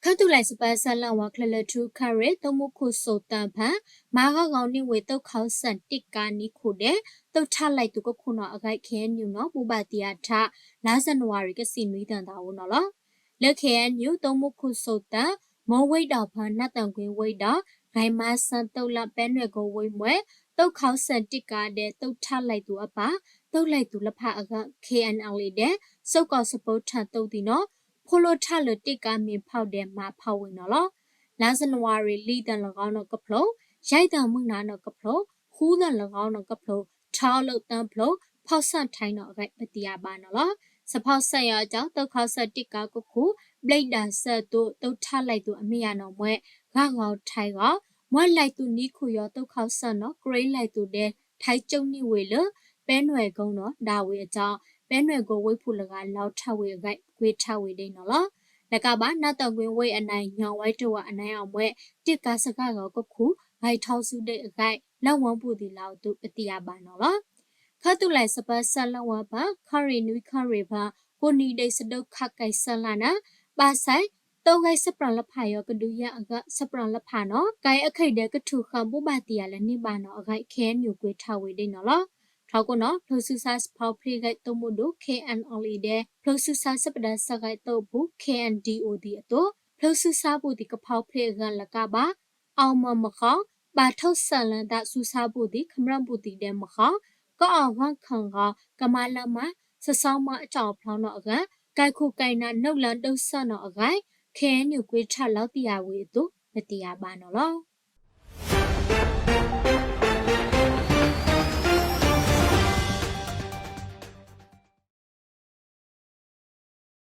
ခီတုၤလၢစပၢၤဆၢလၢဝါ ချၢၣ်လၢၢ်ထူခရံာ် သုးမုၢ်ခိၣ်စိးတၢဖၢ မၤဂီၤဂီၤန့ၢ်ဝဲသုးခီၣ်စၢၣ်တ့ၢ်ကါနံၣ်ခိၣ်ဒဲး သုးထးလဲၤသူၣ်ကခိၣ်နီၣ်အဂၤ ခ့ၣ်အဲၣ်ယူၣ် နီၣ် ဘိးဘၣ်တံာ်အထး လါစနဝၤရံၤ ကသံၣ်နွံသၢသီအအိၣ်နီၣ်လီၤ. လၢ ခ့ၣ်အဲၣ်ယူၣ် သုးမုၢ်ခိၣ်စိးတၢ မိၢ်ဝ့ဒီးဖၢ နၢ်သၢၣ်ကွ့ဝ့ဒီး ဂဲၤမါဆၢသုးလၢ ပဲနွဲၣ်ကိဝ့မွဲ သုးခီၣ်စၢၣ်တ့ၢ်ကါဒဲး သုးထးလဲၤသူၣ်အပၢ် သုးလဲၤသူၣ်လၢဖးအဂၤ ခ့ၣ်အဲၣ်ယူၣ် ဒဲး စ့ၢ်ကီးစပိထၢၣ်သုးသံၣ်နီၣ် ဖိလိထးလၢတ့ၢ်ကါမ့ၢ်ဖီၣ်ဒဲး မၤဖီၣ်ဝဲနီၣ်လီၤ. လါစနဝၤရံၤ လံသၢၣ်လၢဂီၤနီၣ်ကဖျိ ယဲၢ်သၢၣ်မုၢ်နၤနီၣ်ကဖျိ ဃုသၢၣ်လၢဂီၤနီၣ်ကဖျိ ထီလၢသၢဖျိ ဖီၣ်ဆၣ်ထဲနီၣ်အဂၤ ပသ့ၣ်ညါဘၣ်နီၣ်လီၤ. စးဖီၣ်ဆၢအံၤအီၤကီး သုးခီၣ်စၢၣ်တ့ၢ်ကါကခိၣ် ဘျ့ဒၢးစၢၣ်အသိး သုးထးလဲၤသူၣ်အမ့ၢ်ယၤနီၣ် မွဲဂၤဂီၤထဲဂီၤ မွဲလဲၤသူၣ်နံၣ်ခိၣ်ယီၤ သုးခီၣ်စၢၣ်နီၣ် ကြ့လဲၤသူၣ်ဒဲး ထဲကၠိန့ၢ်ဝဲလၢ ပဲနွဲၣ်ကိနီၣ် ဒၣ်ဝဲအကီး ပဲနွဲၣ်ကိဝ့ဖုၣ်လၢဂၤ လီၤထးဝဲအဂၤ ကွ့ထးဝဲဒၣ်နီၣ်လီၤ. လၢကါဘၣ် နၢ်သၢၣ်ကွ့ဝ့အနၢ် ညီဝဲတဝၢ်အနၢ်အီၤ မွဲတ့ၢ်ကါစဂၤဂီၤကခိၣ် ဂဲၤထီၣ်ဆူဒဲးအဂၤ လၢဝီပူၤသံၣ်လီၤအသိး ပသ့ၣ်ညါဘၣ်နီၣ်လီၤ. ခီတုၤလၢစပၢၤဆၢလၢဝါဖၢ ခီၣ်ရ့ၣ်နွံခီၣ်ရ့ၣ်ဖၢ ကိးနံၤဒဲးစဒိၣ်ခးကဲဆၢလၢ်နၢ် ဘၣ်ဆဲး သုးဂဲၤစပြၢလၢဖးယီၤ ကဒုးယၤအဂၤ စပြၢလၢဖးနီၣ် ကဲအခဲအံၤဒဲး ကထုးဃာ်ဘိးဘၣ်တံာ်ယၤ လၢန့ၢ်ဘၣ်နီၣ်အဂၤ ခ့ၣ်အဲၣ်ယူၣ် ကွ့ထးဝဲဒၣ်နီၣ်လီၤ. ထီကိးနီၣ် ဖျိးစုဆါစဖီဖျ့ဂဲၤသိၣ်မိၣ်ဒိၣ် ခ့ၣ်အဲၣ်ယူၣ် ဒဲး ဖျိးစုဆါစပဒါစၢဂဲၤသိၣ်အပူၤ ခ့ၣ်အဲၣ်ဒီအိၣ် သံၣ်အသိး ဖျိးစုဆါဘူးသံၣ်ကဖီဖျ့အဂၤ လၢကါဘၣ် အီၣ်မၢၢ်မဃီ ဘၣ်ထီၣ်ဆၢလၢသး စုဆါဘူးသံၣ် ခမျၢၣ်ဘူးသံၣ်ဒဲးမဃီ ကအီၣ်ဂီၢ်ခၢၣ်ဂီၤ ကမၤလၢမၤ စစီမီအကၠီၣ်အဖျီနီၣ်အဂၤ ကဲခိၣ်ကဲနၢ် နုာ်လၢဒိၣ်စၢၣ်နီၣ်အဂၤ ခ့ၣ်အဲၣ်ယူၣ် ကွ့ထးလီၤတံာ်ယၤဝဲအသိး ပသ့ၣ်ညါဘၣ်နီၣ်လီၤ.